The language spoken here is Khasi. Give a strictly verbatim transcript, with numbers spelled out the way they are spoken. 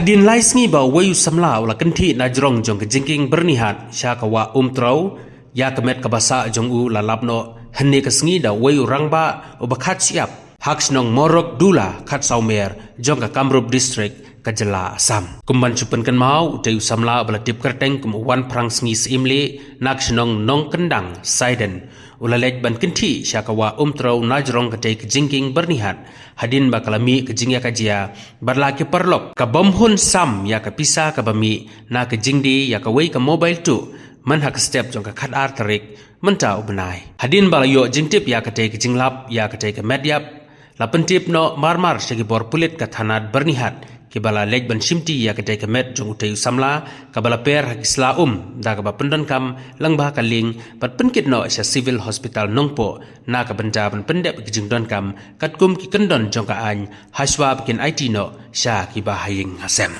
Hadien lai sngi ba uwei u samla u la kynthih na jrong jong ka jingkieng byrnihat sha ka wah Umtrew, ïa ka met kaba sah jong u la lap noh hynne ka sngi da uwei u rangbah uba khat shyiap ha ka shnong Morok Dula, khatsaw mer jong ka Kamrup District, ka jylla Assam. Kum ban shu pynkynmaw, utei u samla uba la tip kyrteng kum u Wanphrang Sngi Syiemlieh na ka shnong Nongkyndang Saiden, u la leit ban kynthih sha ka wah Umtrew na jrong katei ka jingkieng byrnihat, hadien ba ka la mih ka jingïakajia bad la ki paralok ka bym hun sam ïa ka pisa kaba mih na ka jingdie ïa kawei ka mobile tuh, man ha ka step jong ka khatar tarik mynta u bnai. Hadien ba la ïoh jingtip ïa katei ka jinglap ïa katei ka met ïap, la pyntip noh marmar sha ki bor pulit ka thana Byrnihat, kiba la leit ban shimti ïa katei ka met jong utei u samla, kaba la per ha ki sla um da kaba pyndonkam lyngba ka lieng bad pynkit noh sha Civil Hospital Nongpoh na ka bynta ban pyndep ki jingdonkam katkum ki kyndon jong ka aiñ, hashwa ba kin aiti noh sha kiba ha ïing ha sem.